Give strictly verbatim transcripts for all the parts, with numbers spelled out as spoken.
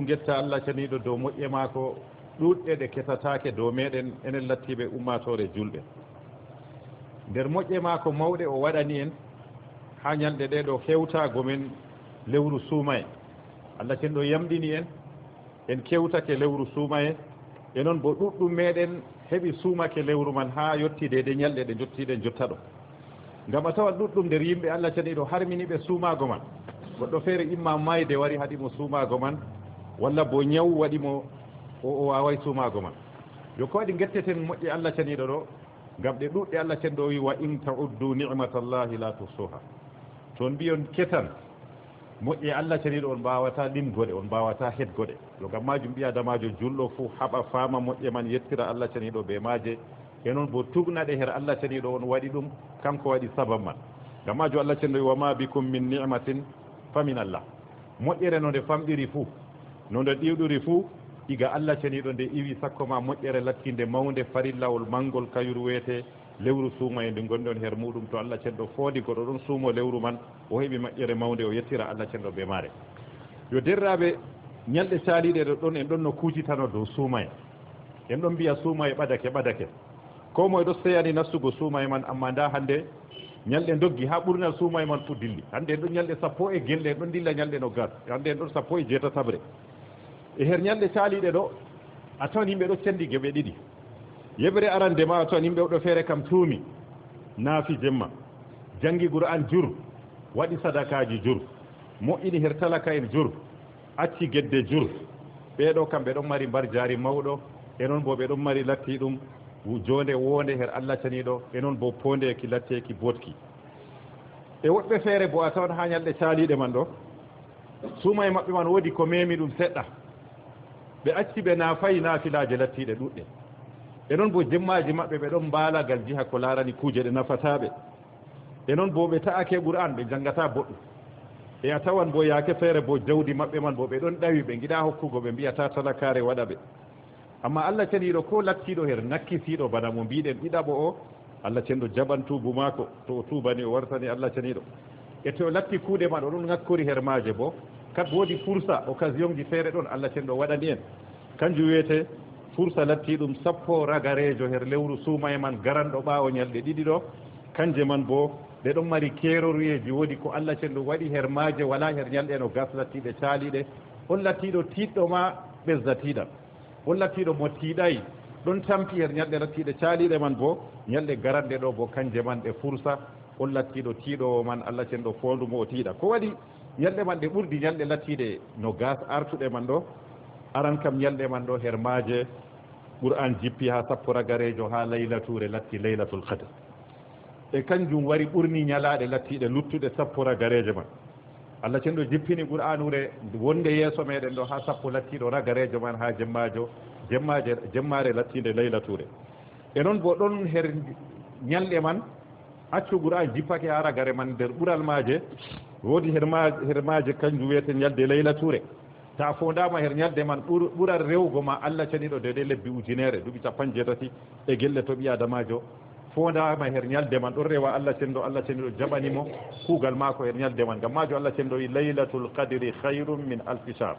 Ngetta Allah ceniiɗo dow moƴƴe maako ɗuuɗɗe ɗe ketataake dow meeɗen, enen lattiiɓe ummaatoore juulɓe. Nder moƴƴe maako mawɗe o waɗani en haa nyalɗe ɗe ɗo hewtaago men lewru suumaye. Allah ceniiɗo yamɗini en, en kewtake lewru suumaye, e non boo ɗuuɗɗum meeɗen heɓi suumake lewru man haa yotti deydey nyalɗe ɗe njottiɗen jotta ɗo. Ngam a tawan ɗuuɗɗum nder yimɓe Allah ceniiɗo harmini ɓe suumaago man. Goɗɗo feere imma maayde wari haɗi mo suumaago man, walla boo nyawu waɗi mo o, o waawaay suumaago man. Yo ko waɗi ngetteten moƴƴe Allah ceniiɗo ɗo, ngam ɗe ɗuuɗɗe Allah ceniiɗo wi'i, "Wa in ta'uddu ni'matallahi la tuhsuha." To on mbi'i on ketan, moƴƴe Allah ceniiɗo on mbaawataa limgo ɗe, on mbaawataa heɗgo ɗe. Yo ngam maajum ɓii-adamaajo juulɗo fuu haɓa faama moƴƴe man, yettira Allah ceniiɗo bee maaje, e non boo tugna ɗe her Allah ceniiɗo on waɗi ɗum, kaŋko waɗi sabab man. Ngam maajum Allah ceniiɗo, "Wa ma bikum min ni'matin fa min Allah." Moƴƴere no nde famɗiri fuu, no nde ɗiwɗuri fuu, iga Allah ceniiɗo nde iwi sakko ma moƴƴere lattiinde mawnde, farillawol maŋngol, kayru weete lewru suumaye ndu ngonɗon her muuɗum. To Allah ceniiɗo foondi goɗɗo ɗon suumo lewru man, o heɓi moƴƴere mawnde, o yettira Allah ceniiɗo bee maare. Yo deerɗiraaɓe, nyalɗe caaliiɗe ɗo ɗon, en ɗon no kuujitano dow suumaye. En ɗon mbi'a suumaye ɓadake, ɓadake. Koo moy ɗon seyani nastugo suumaye man, ammaa ndaa hannde nyalɗe ndoggi haa ɓurnal suumaye man fuu dilli. Hannde en ɗon nyalɗe sappo e gelɗe, en ɗon dilla nyalɗe noogas. Hannde en ɗon sappo e jeetataɓre. E her nyalɗe caaliiɗe ɗo, a tawan yimɓe ɗo sendi geɓe ɗiɗi. Yeɓre arande ma, a tawan yimɓe woɗɓe feere kam tuumi, naafi jemma, jaŋgi Qur'aan jur, waɗi sadakaaji jur, mo'ini her talaka'en jur, acci gedde jur. Ɓee ɗo kam ɓe ɗon mari mbarjaari mawɗo, e non boo ɓe ɗon mari lattiiɗum wu-, joonde woonde her Allah ceniiɗo, e non boo poondeeki latteeki bootki. E woɗɓe feere boo a tawan haa nyalɗe caaliiɗe man ɗo, suumaye maɓɓe man woodi ko meemi ɗum seɗɗa. Ɓe acci ɓe naafayi naafilaaje lattiiɗe ɗuuɗɗe. E non boo jemmaaji maɓɓe ɓe ɗon mbaala gal jiha ko laarani kuuje ɗe nafataa ɓe. E non boo ɓe ta'ake Qur'aan, ɓe jaŋgataa boɗɗum. E a tawan boo yaake feere boo jawdi maɓɓe man boo ɓe ɗon ɗawi, ɓe ngiɗaa hokkugo, ɓe mbi'ataa talakaare waɗa ɓe. Ammaa Allah ceniiɗo, koo lattiiɗo her ŋakkitiiɗo bana mo mbi'ɗen ɗiɗaɓo o, Allah ceniiɗo jaɓan tuubu maako, to o tuubani, o wartani Allah ceniiɗo. E to o latti kuuɗe man o ɗon ŋakkori her maaje boo, kad woodi fursa, occasionji feere ɗon Allah ceniiɗo waɗani en. Kanjum wi'ete fursa lattiiɗum sappo ragareejo her lewru suumaye man garanɗo ɓaawo nyalɗe ɗiɗi ɗo. Kanje man boo ɗe ɗon mari keeroruyeeji, woodi ko Allah ceniiɗo waɗi her maaje, walaa her nyalɗe noogas lattiiɗe caaliiɗe. On lattiiɗo tiiɗɗo ma ɓesda tiiɗal. On lattiiɗo mo tiiɗaay, ɗon tampi her nyalɗe lattiiɗe caaliiɗe man boo, nyalɗe garanɗe ɗo boo, kanje man ɗe fursa. On lattiiɗo tiiɗoowo man, Allah ceniiɗo foondu mo o tiiɗa. Ko waɗi nyalɗe man ɗe ɓurdi nyalɗe lattiiɗe noogas artuɗe man ɗo? Aran kam nyalɗe man ɗo her maaje Qur'aan jippi haa sappo ragareejo haa laylatuure latti Laylatul Qadr. E kanjum wari ɓurni nyalaaɗe lattiiɗe luttuɗe sappo ragareeje man. Allah ceniiɗo jippini Qur'aanuure wonde yeeso meeɗen ɗo haa sappo lattiiɗo ragareejo man haa jemmaajo, jemmaaje, jemmaare lattiinde laylatuure. E non boo ɗon her nyalɗe man, accu Qur'aan jippake haa ragare man nder ɓural maaje, woodi her ma-, her maaje kanjum wi'ete nyalde laylatuure. Ta foondaama her nyalde man ɓur-, ɓural rewugo ma Allah ceniiɗo deydey lebbi ujineere, duuɓi cappanɗe jeetati e gelle to ɓii-Aadamaajo foondaama her nyalde man, ɗon rewa Allah ceniiɗo, Allah ceniiɗo jaɓani mo kuugal maako her nyalde man. Ngam maajum Allah ceniiɗo wi'i, "Laylatul qadri khayrun min alfi shahr."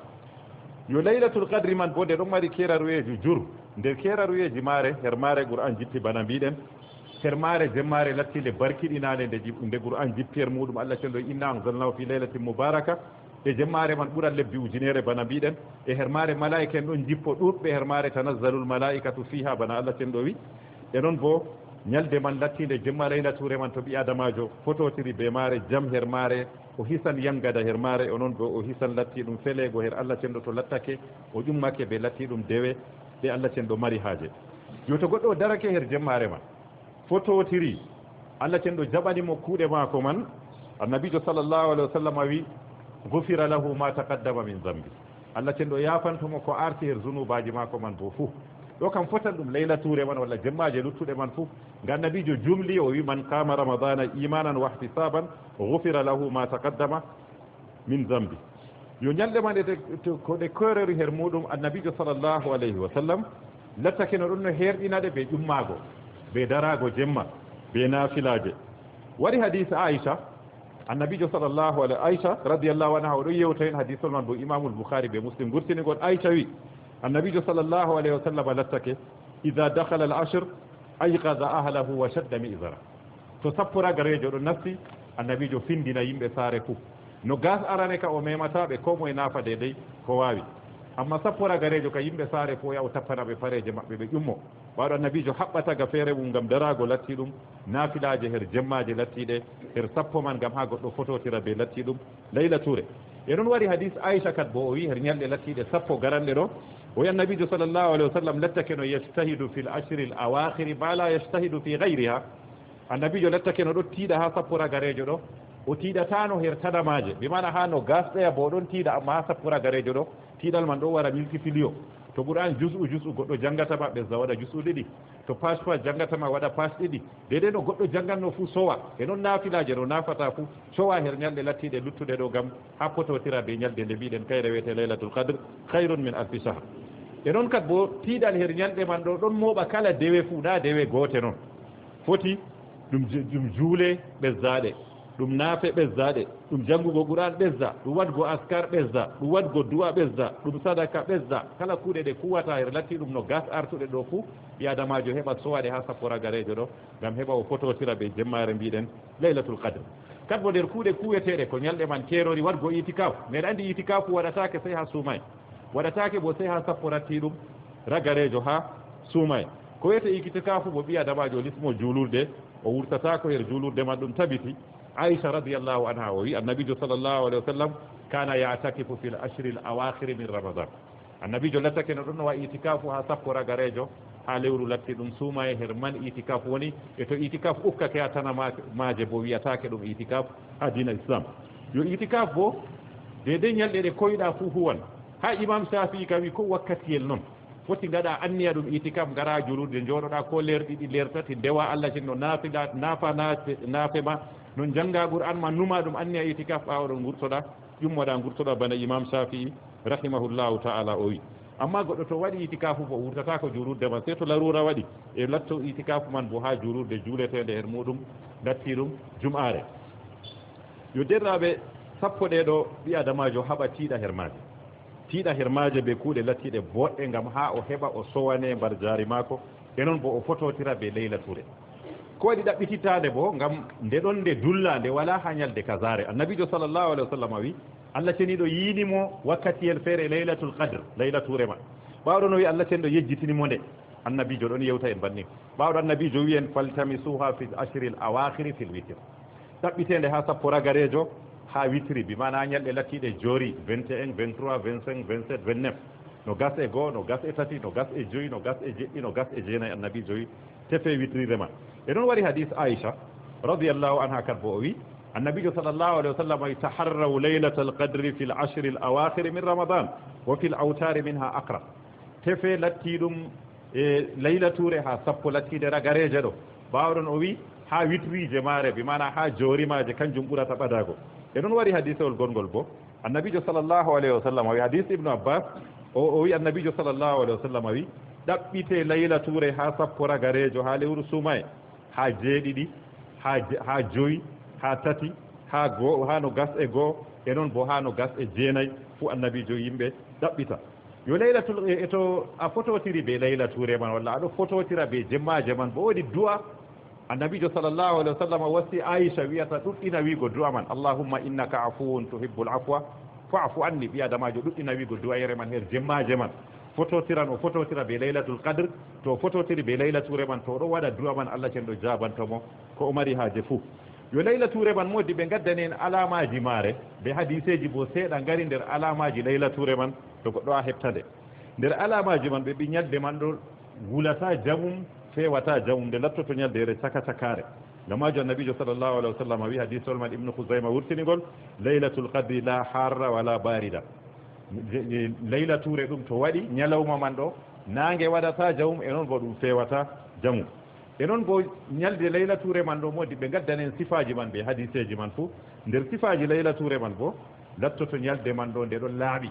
Yo Laylatul qadri man boo, nde ɗon mari keeraruyeeji jur. Nder keeraruyeeji maare, her maare Qur'aan jippi bana mbi'ɗen. Her maare jemmaare latti nde barkiɗinaande, nde ji-, nde Qur'aan jippi her muuɗum, Allah ceniiɗo wi'i, "Inna anzalnahu fi laylatin mubaraka." E jemmaare man ɓural lebbi ujineere bana mbi'ɗen. E her maare malaa'ika'en ɗon njippo ɗuuɗɓe her maare, "Tanazzalul malaa'ikatu fiha," bana Allah ceniiɗo wi'i. E non boo, nyalde man lattiinde jemma laylatuure man, to ɓii-Aadamaajo fototiri bee maare, jam her maare, o hisan yaŋgada her maare, o non boo o hisan lattiiɗum feleego her Allah ceniiɗo to lattake, o ƴummake bee lattiiɗum dewe ɗe Allah ceniiɗo mari haaje. Yo to goɗɗo o darake her jemmaare man, fototiri, Allah ceniiɗo jaɓani mo kuuɗe maako man, Annabiijo sallallahu alaihi wa sallam wi'i, "Ghufira lahu ma taqaddama min zambi." Allah ceniiɗo yaafanto mo ko aarti her zunuubaaji maako man boo fuu. Ɗo kam fotan ɗum laylatuure man walla jemmaaje luttuɗe man fuu. Ngam Annabiijo jumli, o wi'i, "Man qama ramadana imanan wa ihtisaban, ghufira lahu ma taqaddama min zambi." Yo nyalɗe man ɗe, ɗe, ko ɗe koorori her muuɗum, Annabiijo sallallahu alaihi wa sallam lattake no ɗon no heerɗina ɗe bee ƴummaago, bee daraago jemma, bee naafilaaje. Wari hadiis Aisha, Annabiijo sallallahu alayhi, Aisha radiyallahu anha, o ɗon yewta en hadiisol man bo, Imaamul Bukhari be Muslim ngurtini ngol. Aisha wi, Annabiijo sallallahu alayhi wa sallam lattake, "Idha dakhala al-ashr, ayqadha ahlahu wa shadda mi'zara." To sappo ragareejo ɗon nasti, Annabiijo findina yimɓe saare fuu. No gas arane ka o memata ɓe, koo moye nafa deydey ko waawi. Ammaa sappo ragareejo ka yimɓe saare fuu, o yaha o tappana ɓe pareeje maɓɓe, ɓe ƴummo. Ɓaawo ɗon Annabiijo haɓɓa taga feere mum ngam daraago lattiiɗum, naafilaaje her jemmaaje lattiiɗe, her sappo man ngam haa goɗɗo fototira bee lattiiɗum laylatuure. E non wari hadiis Aisha kat boo, o wi'i her nyalɗe lattiiɗe sappo garanɗe ɗo, o wi'i Annabiijo sallallahu alayhi wa sallam lattake no yajtahidu fil ashril awaakhiri ma la yajtahidu fi ghayriha. Annabiijo lattake no ɗon tiiɗa haa sappo ragareejo ɗo, o tiiɗataano her tadamaaje, bi maana haa no gas ɗaya boo o ɗon tiiɗa, ammaa haa sappo ragareejo ɗo, tiiɗal man ɗon wara multiplier. To Qur'an juz'u juz'u goɗɗo janngata ma, ɓesda waɗa juz'u ɗiɗi. To page page janngata ma, waɗa page ɗiɗi. Deydey no goɗɗo jannganno fuu sowa. E non naafilaaje no nafata fuu, sowa her nyalɗe lattiiɗe luttuɗe ɗo, ngam haa pototira bee nyalde nde mbi'ɗen kayre wi'ete Laylatul Qadr, khayrun min alfi shahr. E non kat boo, tiiɗal her nyalɗe man ɗo ɗon mooɓa kala dewe fuu, naa dewe goote non. Foti ɗum ju-, ɗum juule ɓesdaaɗe, ɗum naafe ɓesdaaɗe, ɗum janngugo Qur'an ɓesda, ɗum waɗgo askar ɓesda, ɗum waɗgo du'a ɓesda, ɗum sadaka ɓesda. Kala kuuɗe ɗe kuwata her lattiiɗum no gas artuɗe ɗo fuu, ɓii-adamaajo heɓa sowaɗe haa sappo ragareejo ɗo, ngam heɓa o fototira bee jemmaare mbi'ɗen Laylatul Qadr. Kat boo nder kuuɗe kuweteeɗe ko nyalɗe man keerori waɗgo itikaafu. Meɗa anndi itikaafu waɗataake sey haa suumaye. Waɗataake boo sey haa sappo lattiiɗum ragareejo haa suumaye. Ko wi'ete itikaafu boo ɓii-adamaajo lismo juulurde, o wurtataako her juulurde man, ɗum tabiti. Aisha radiyallahu anha o wi'i, Annabiijo sallallahu alayhi wa sallam kana ya'takifu fil ashril awaakhiri min Ramadan. Annabiijo lattake no ɗon waɗa itikaafu haa sappo ragareejo haa lewru lattiiɗum suumaye, her man itikaafu woni. E to itikaafu ukkake haa tana ma-, maaje boo, wi'ataake ɗum itikaafu haa diina Islam. Yo itikaafu boo, deydey nyalɗe ɗe koyɗa fuu huwan. Haa Imaam Shafi'i kam wi'i ko wakkatiyel non. Foti ngaɗa anniya ɗum itikaf, ngara juulirde, njooɗoɗa ko leer ɗiɗi, leer tati, ndewa Allah cenɗo, naafila, naafa, naafe, naafe ma, non njannga Qur'an ma, numa ɗum anniya itikaf, ɓaawo ɗon ngurtoɗa, ƴummoɗa, ngurtoɗa bana Imaam Shafi'i rahimahullahu ta'ala o wi'i. Ammaa goɗɗo to waɗi itikafu bo, o wurtataako juulirde man, sey to laruura waɗi, e latto itikafu man bo haa juulirde juuleteende her muuɗum, lattiiɗum jum'aare. Yo deerɗiraaɓe, sappo ɗee ɗo ɓii-adamaajo haɓa tiiɗa her maaje. Tiiɗa her maaje bee kuuɗe lattiiɗe booɗɗe, ngam haa o heɓa o sowane mbarjaari maako, e non boo o fototira bee laylatuure. Ko waɗi ɗaɓɓitittaande boo? Ngam nde ɗon nde dulla, nde walaa haa nyalde kazaare. Annabiijo sallallahu alayhi wa sallam wi'i, Allah ceniiɗo yiini mo wakkatiyel feere, Laylatul Qadr, laylatuure man. Ɓaawo ɗon o wi'i Allah ceniiɗo yejjitini mo nde. Annabiijo ɗon yewta en bannin. Ɓaawo ɗon Annabiijo wi'i en, "Faltamisuha fil ashril awaakhiri fil witr." Ɗaɓɓiteende haa sappo ragareejo, haa witri, bi maana nyalɗe lattiiɗe joori, vingt et un, vingt-trois, vingt-cinq, vingt-sept, vingt-neuf. Nogas e go'o, nogas e tati, nogas e jowi, nogas e jeɗɗi, nogas e jeenayi, Annabiijo wi'i, tefe witrire man. E non wari hadiis Aisha, radiyallahu anha, kat bo o wi'i, Annabiijo sallallahu alayhi wa sallam wi'i, "Taharraw laylatal qadri fil ashril awaakhiri min Ramadan, wa fil awtaari minha aqrab." Tefe lattiiɗum e laylatuure haa sappo lattiinde ragareeje ɗo. Ɓaawo ɗon o wi'i, haa witriije maare, bi maana haa joori maaje, kanjum ɓurata ɓadaago. E non wari hadiisewol goɗngol bo. Annabiijo sallallahu alayhi wa sallam wi'i, hadiis Ibnu Abbas, o, o wi'i Annabiijo sallallahu alayhi wa sallam wi'i, ɗaɓɓite laylatuure haa sappo ragareejo haa lewru suumaye, haa jeeɗiɗi, haa je-, haa jowi, haa tati, haa go'o, haa nogas e go'o, e non bo haa nogas e jeenayi, fuu Annabiijo yimɓe ɗaɓɓita. Yo laylatul, e, e to a fototiri be laylatuure man, walla a ɗo fototira be jemmaaje man, bo woodi du'a. Annabiijo sallallahu alayhi wa sallam wasi Aisha wi'ata ɗuɗɗina wi'go du'a man, "Allahumma innaka afuwun tuhibbul afwa fa'fu anni." Ɓii-adamaajo ɗuɗɗina wi'go du'ayere man her jemmaaje man. Fototiran, o fototira be Laylatul Qadr, to o fototiri be laylatuure man, to o ɗo waɗa du'a man, Allah cenɗo jaabanto mo ko o mari haaje fuu. Yo laylatuure man, moodi ɓe ngaddani en alaamaaji maare, be hadiiseeji bo seeɗa ngari nder alaamaaji laylatuure man, to goɗɗo a heɓta nde. Nder alaamaaji man, ɓe ɓi nyalde man ɗo wulata jamum, fewata jamum, nde lattoto nyaldeere caka-cakaare. Ngam maajum Annabiijo sallallahu alayhi wa sallam wi'i, hadiisol man Ibnu Khuzayma wurtini ngol, "Laylatul qadri la harra wala barida." Laylatuure ɗum to waɗi, nyalawma man ɗo, naange waɗata jamum, e non bo ɗum fewata jamum. E non bo nyalde laylatuure man ɗo, moodi ɓe ngaddan en sifaaji man be hadiiseeji man fuu. Nder sifaaji laylatuure man bo, lattoto nyalde man ɗo nde ɗon laaɓi.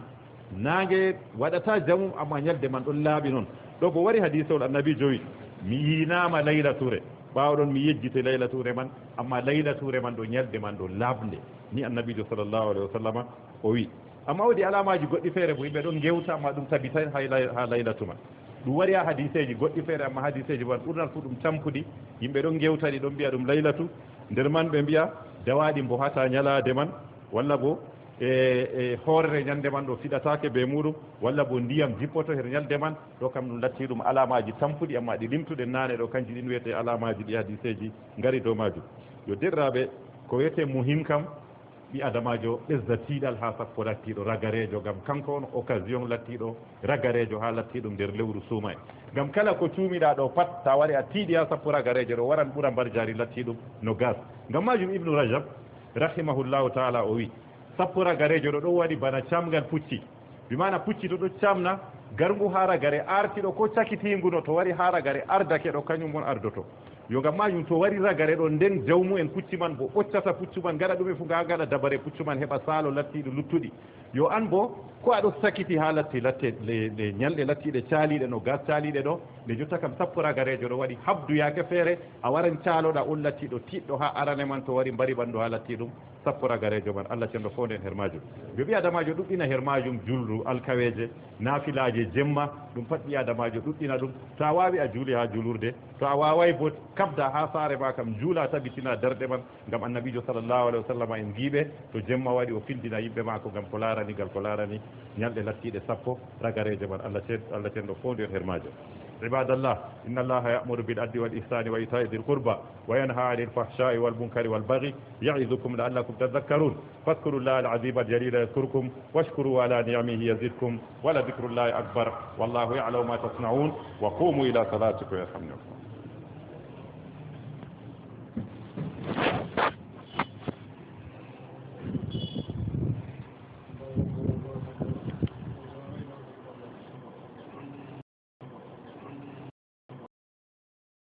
Naange waɗata jamum, ammaa nyalde man ɗon laaɓi non. Ɗo bo wari hadiisewol Annabiijo wi'i, "Mi yiinaama laylatuure." Ɓaawo ɗon mi yejjite laylatuure man, ammaa laylatuure man ɗo, nyalde man ɗo laaɓnde. Ni Annabiijo sallallahu alayhi wa sallama o wi'i. Ammaa woodi alaamaaji goɗɗi feere bo, yimɓe ɗon ngewta, ammaa ɗum tabitaay hay lay-, haa laylatu man. Ɗum wari haa hadiiseeji goɗɗi feere, ammaa hadiiseeji man ɓurnal fuu ɗum tampuɗi. Yimɓe ɗon ngewta ɗi, ɗon mbi'a ɗum laylatu. Nder man ɓe mbi'a dawaaɗi mbohata nyalaade man, walla bo e, e hoorere nyalde man ɗo fiɗataake bee muuɗum, walla bo ndiyam jippoto her nyalde man. Ɗo kam ɗum latti ɗum alaamaaji tampuɗi, ammaa ɗi limtuɗen naane ɗo, kanji ɗin wi'ete alaamaaji ɗi hadiiseeji ngari dow maajum. Yo deerɗiraaɓe, ko wi'ete muhim kam, ɓii adamaajo ɓesda tiiɗal haa sappo lattiiɗo ragareejo, ngam kanko on occasion lattiiɗo ragareejo haa lattiiɗum nder lewru suumaye. Ngam kala ko cuumiɗa ɗo pat, ta wari a tiiɗi haa sappo ragareejo ɗo, waran ɓura mbarjaari lattiiɗum nogas. Ngam maajum Ibnu Rajab, rahimahullahu taala, o wi'i, sappo ragareejo ɗo, ɗo waɗi bana camngal pucci. Bi maana pucci to ɗo camna, garngu haa ragare aartiiɗo ko cakitiingu no, to wari haa ragare ardake ɗo, kanyum on ardoto. Yo ngam maajum to wari ragare ɗo, nden jawmu'en pucci man bo ɓoccata puccu man, ngaɗa ɗume fuu, nga ngaɗa dabare puccu man heɓa saalo lattiiɗi luttuɗi. Yo an bo, ko a ɗo sakiti haa latti, latte, le, le nyalɗe lattiiɗe caaliiɗe no gas caaliiɗe ɗo, nde jotta kam sappo ragareejo ɗo waɗi, habdu yaake feere, a waran caaloɗa on lattiiɗo tiiɗɗo haa arane man, to wari mbari ɓandu haa lattiiɗum sappo ragareejo man, Allah cenɗo foonden her maajum. Yo ɓii adamaajo ɗuɗɗina her maajum julru alkaweeje, naafilaaje jemma, ɗum pat ɓii adamaajo ɗuɗɗina ɗum. To a waawi a juuli haa juulurde, to a waaway bo kabda haa saare ma kam juula tabitina darɗe man, ngam Annabiijo sallallahu alayhi wa sallam en ngiiɓe to jemma waɗi o findina yimɓe maako ngam ko laarani, ngal ko laarani nyalɗe lattiiɗe sappo ragareeje man. Allah cen-, Allah cenɗo foonden her maajum. عباد الله، إن الله يأمر بالعدل والإحسان وإيتاء ذي القربى وينهى عن الفحشاء والمنكر والبغي يعظكم لعلكم تذكرون. فاذكروا الله العظيم الجليل يذكركم واشكروه على نعمه يزدكم ولذكر الله أكبر والله يعلم ما تصنعون. وقوموا إلى صلاتكم يرحمني الله.